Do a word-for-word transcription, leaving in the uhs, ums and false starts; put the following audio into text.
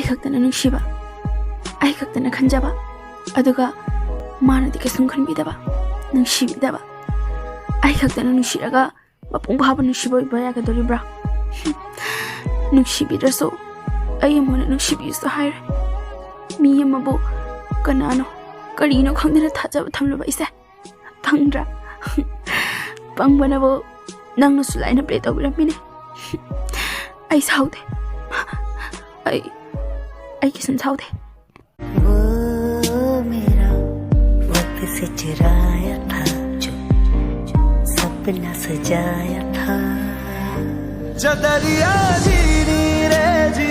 ꯈꯛꯇꯅ ꯅꯨꯡꯁꯤꯕ, ꯑꯩ ꯈꯛꯇꯅ ꯈꯟꯖꯕ, ꯑꯗꯨꯒ ꯃꯥꯅꯗꯤ ꯀꯩꯁꯨꯝ ꯈꯟꯕꯤꯗꯕ, ꯅꯨꯡꯁꯤꯕꯤꯗꯕ꯫ ꯑꯩ ꯈꯛꯇꯅ ꯅꯨꯡꯁꯤꯔꯒ ꯃꯄꯨꯡ ꯐꯥꯕ ꯅꯨꯡꯁꯤꯕ ꯑꯣꯏꯕ ꯌꯥꯒꯗꯧꯔꯤꯕ꯭ꯔꯥ? ꯅꯨꯡꯁꯤꯕꯤꯗ꯭ꯔꯁꯨ ꯑꯩ ꯑꯃꯨꯛ ꯍꯟꯅ ꯅꯨꯡꯁꯤꯕꯤꯌꯨꯁꯨ ꯍꯥꯏꯔꯣꯏ꯫ ꯃꯤ ꯑꯃꯕꯨ ꯀꯅꯥꯅꯣ ꯀꯔꯤꯅꯣ ꯈꯪꯗꯅ ꯊꯥꯖꯕ ꯊꯝꯂꯨꯕ ꯑꯩꯁꯦ ꯄꯪꯗ꯭ꯔꯥ? ꯄꯪꯕꯅꯕꯨ ꯅꯪꯅꯁꯨ ꯂꯥꯏꯅ ꯄ꯭ꯂꯦ ꯇꯧꯕꯤꯔꯝꯃꯤꯅꯦ꯫ ꯑꯩ ꯁꯥꯎꯗꯦ꯫ ꯑꯩ, ꯑꯩ ꯀꯩꯁꯨꯝ ꯁꯥꯎꯗꯦ꯫ वो मेरा वक्त से चुराया था, जो सपना सजाया था। जदरिया जी रे जी